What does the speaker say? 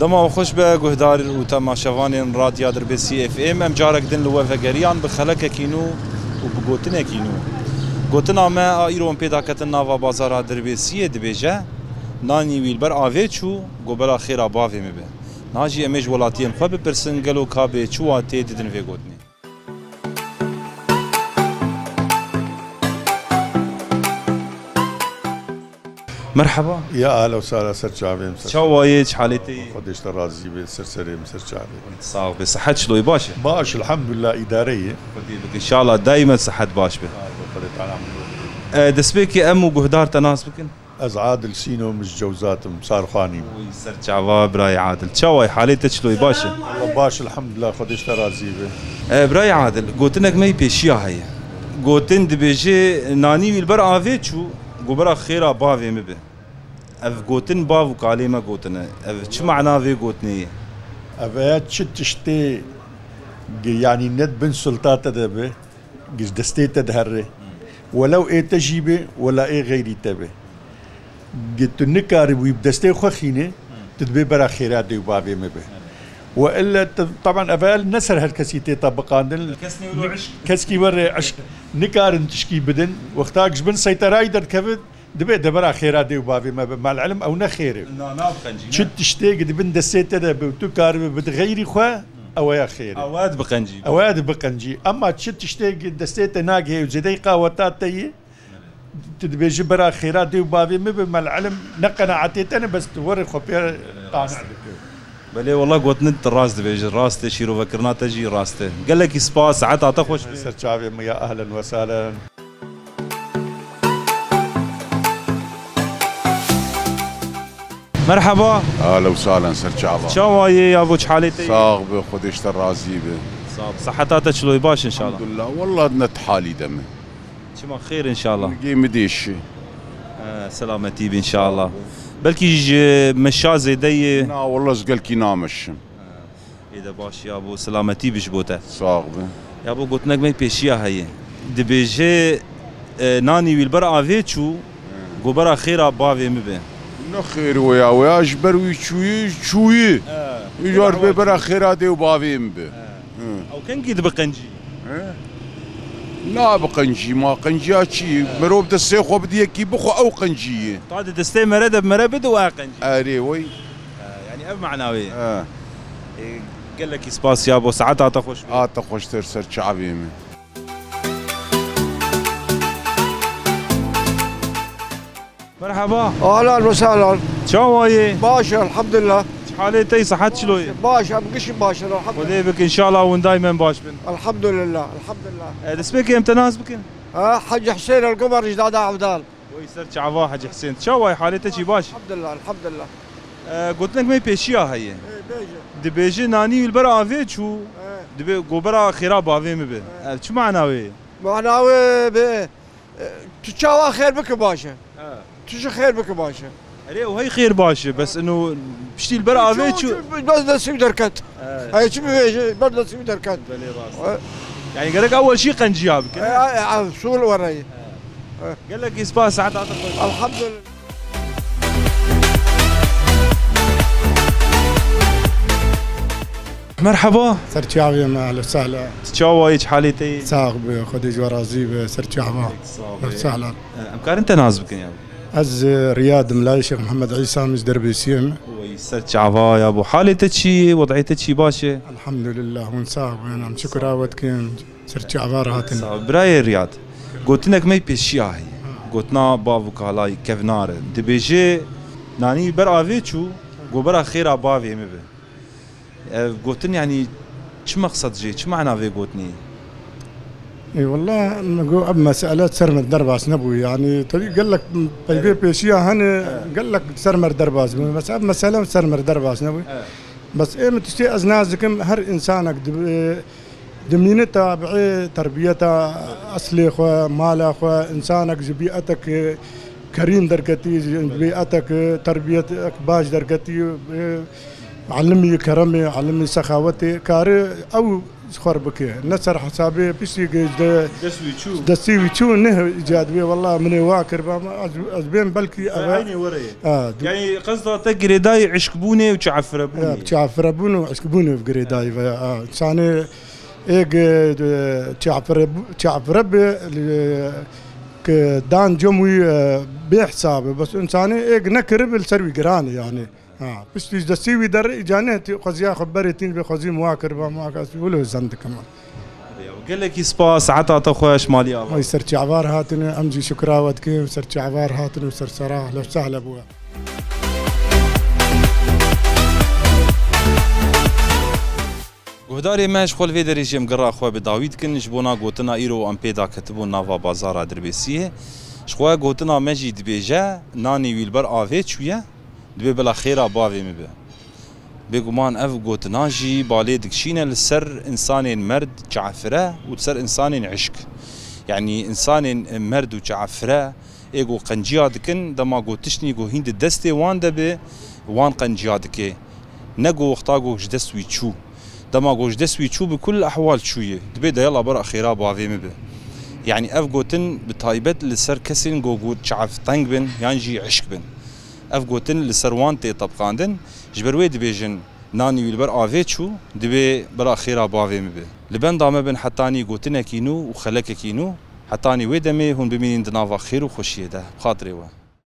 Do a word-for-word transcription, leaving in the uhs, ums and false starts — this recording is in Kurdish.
Dema we xweş be guhdar û temaşevanên Radya Dirbêsî F M. Em carek din li we vegeriyan bi xelekekî nû û bi gotinekî nû. Gotina me a îro em pê daketin nava bazara Dirbêsiyê dibêje, "Nanî wî li ber avê çû, gobera xêra bavê min be." Niha jî em ê ji welatiyên xwe bipirsin, gelo ka bi çi watê didin vê gotinê? Merhaba. Ya ahla û sahla, ser çavê min, ser. Çawa yê, çi halê te yê? Xwedê ji te razî be, ser serê min, ser çavê min. Sax be, sihet çilo yê, baş e? Baş, elhamdulillah, îdare ye. Xwedê bike, inşallah daîme sihet baş be. Xwedê Teala min. E, destpêkê em û guhdar te nas bikin. Ez Adil Sîno, min ji Cewzat im, Sarxanî me. Oy, ser çava birayê Adil. Çawa yê, halê te çilo yê, baş e? Walla baş, elhamdulillah, Xwedê ji te razî be. E, birayê Adil, gotinek me yê pêşiya heye. Gotin dibêje, "Nanî wî li ber avê çû, gobera xêra bavê min be." Ev gotin bav û kalê me gotine. Ev çi mana vê gotinê ye? Ev e çi tiştê, yanî ne di bin sulta te de be, ji destê te dihere. Welew ê te jî be, wela ê xeyrî te be. Gi tu nikaribûyî bi destê xwe xînê, tu dibê bera xêra dê û bavê me be. We ille te, teban ev el ne ser her kesî tê ta biqandin. Keskî werê eşq nikarin tişkî bidin. Wexta ji bin seyterayî derdikeve, dibê de bera xêra dê û bavê me be. Mal ilim ew ne xêr e. Na, na biqencî, ne? Çi tiştê gi di bin destê te de be û tu karibî bidî xeyrî xwe, ew ya xêr e. Ew ya dibiqencî. Ew ya dibiqencî. Ema çi tiştê gi destê te nagihê û zêdeyî qaweta te yê, tu dibêjî bera xêra dê û bavê min be, mal ilim ne qenaetê te ne, bes tu werê xwe pê qane dike. Belê, wela gotinê tu rast dibêjî, rast e, şîrovekirina te jî rast e. Gelekî spas, saeta te xweş be. Ser çavê min ya, ahlen we sahlen. Merhaba. Ahlen we sahlen, ser çava. Çawa yê yabo, çi halê te yê? Sax be, Xwedê ji te razî be. Sax be. Seheta te çilo yê, baş inşallah? Elhamdulillah, wela ne di halî de me. Çima xêr inşallah? Gê min dêşi. He, selametî be inşallah. Belkî ji meşa zêde yê. Na, wela ez gelkî nameşim. Ê de baş yabo, selametî be ji bo te. Sax be. Yabo, gotinek me pêşiya heye. Dibêje, e, "Nanî wî li ber avê çû, gobera xêra bavê min be." Ne xêr o ya, o ya ji ber wî çûyî, çûyî. He. Îcar bê bera xêra dê û bavê min be. He. Ew kengî dibiqencî? He? Na biqencî, ma qenciya çi? He. Mirov destê xwe bidî yekî bixwe, ew qencî ye. Ta di destê mere de mere bide û ew qencî. Erê, wey. He, yanî ev mana wê ye. He. Ê, gelekî spas yabo, saeta te xweş be. A te xweştir, ser çavê min. Merhaba. Ahlan ve sahlan. Çawa yê? Baş, elhamdülillah. Çi halê te yê, sihet çilo yê? Baş, em gişî baş in, elhamdülillah. Xwedê bike, inşallah hûn daîmen baş bin. Elhamdülillah, elhamdülillah. E, destpêkê em te nas bikin? Ha, Hacı Hüseyin El Kumer, Jidada Evdal. Oy, ser çava Hacı Hüseyin. Çawa yê, halê te çi, baş? Elhamdülillah, elhamdülillah. E, gotinek me pêşiya heye. Ê, bêje. Dibêje, "Nanî wî li ber avê çû, He. dibê gobera xêra bavê min be." He. Ev çi mana wê ye? Mana wê be, e, tu çawa xêr bike baş e. He. Tu jî xêr bike baş e. Erê, ew hey xêr baş e, bes ino piştî li ber avê çû, çû. Bes destî derket. Evet. Hey, çi bibêje, ber destî derket. Belê, rast. E. Yanî gerek ewel jî qenciya bikin. E, e, e, sul were. He. Gelekî spas, saeta te xweş. Elhamdülillah. Merhaba. Ser çavê me, ehlen sehlen. Çawa yê, çi halê te yê? Sax be, Xwedê ji we razî be, ser çava. Sağ ol. Ehlen sehlen. Em karin te nas bikin ya? Ez, e, Riyad im, layê Şêx Mihemed Îsa, min ji Derbêsiyê me. Wey, ser çava yabo. Halê te çi ye? Wed'ê te çi, baş e? Elhamdülillah, hûn sax bin, em şikira we dikin. Ser çava re hatin. Sağ ol. Birayê Riyad, gotinek me pêşiya heye. Gotina bav û kalayî kevnar e. Dibêje, "Nanî ber avê çû, gobera xêra bavê min be." Ev gotin, yanî çi meqsed jê, çi mana vê gotinê ye? Ê, wela, min got, ev mesele ser me derbas nebû. Yanî, tevî gelek peyvê pêşiya hene, gelek ser me derbas bû. Mesela, ev mesele ser me derbas nebû. Evet. Bes ê min tiştê ez nas dikim, her insanek dibe, dimîne tabiê terbiyeta eslê xwe, mala xwe, insanek ji bîetek kerîm derketî, ji bîetek terbiyetek baş derketî, elimî keremê, elimî sexawetê, kare ew Xwer bike. Ne ser hesabê piştî ge-, de-, Dest wî çû. Destî wî çû ne îcad bê. Wela min ê wa kiriba, ma ez, ez bêm belkî Eynî were ye. Ha, du- Yani qesda te girêdayî eşkbûnê û çafirebûnê. Ya, çafirebûn û eşkbûnê girêdayî ve. Ha, insanê ê ge-, de-, çafire-, çafire be, li-, ke dan cem wî, e, bê hesab e. Bes insanê ê ge nekiribe li ser wî giran e yani. Ha, piştî ji destî wî derê îca ne tî xweziya xwe berê tîn bê xwezî muwa kiriba muwa kes wilo zen dikim. Gelekî spas, saeta te xweş, malî ava. Ay ser çavar hatine, em jî şukra we dikin, ser çavar hatine û ser sera, ehlen û sehlen bi we. Guhdarê me, ji xwe li vê derê jî em gera xwe bi dawî dikin ji bona gotina îro em pê daketibûn nava bazara Dirbêsiyê. Ji xwe gotina me jî dibêje, nanî wî li ber avê çûye, dibê bila xêra bavê min be. Bêguman ev gotina jî balê dikişîne li ser însanên merd, çafire û li ser însanên hişk. Yanî însanên merd û çafire ê ku qenciya dikin, dema ku tiştî ku hîn di destê wan de be, wan qenciya dike. Ne ku wexta ku ji dest wî çû. Dema ku ji dest wî çû, bi kul ehwal çûye. Dibê de yala bera xêra bavê min be. Yanî ev gotin bi taybet li ser kesên ku, ku çav teng bin yan jî hişk bin. Ev gotin li ser wan tê tebqandin. Ji ber wê dibêjin, nanî wî li ber avê çû, dibê bera xêra bavê min be. Li benda me bin hetanî gotinekî nû û xelekekî nû, hetanî wê demê hûn bimînin di nava xêr û xweşiyê de. Bi xatirê we.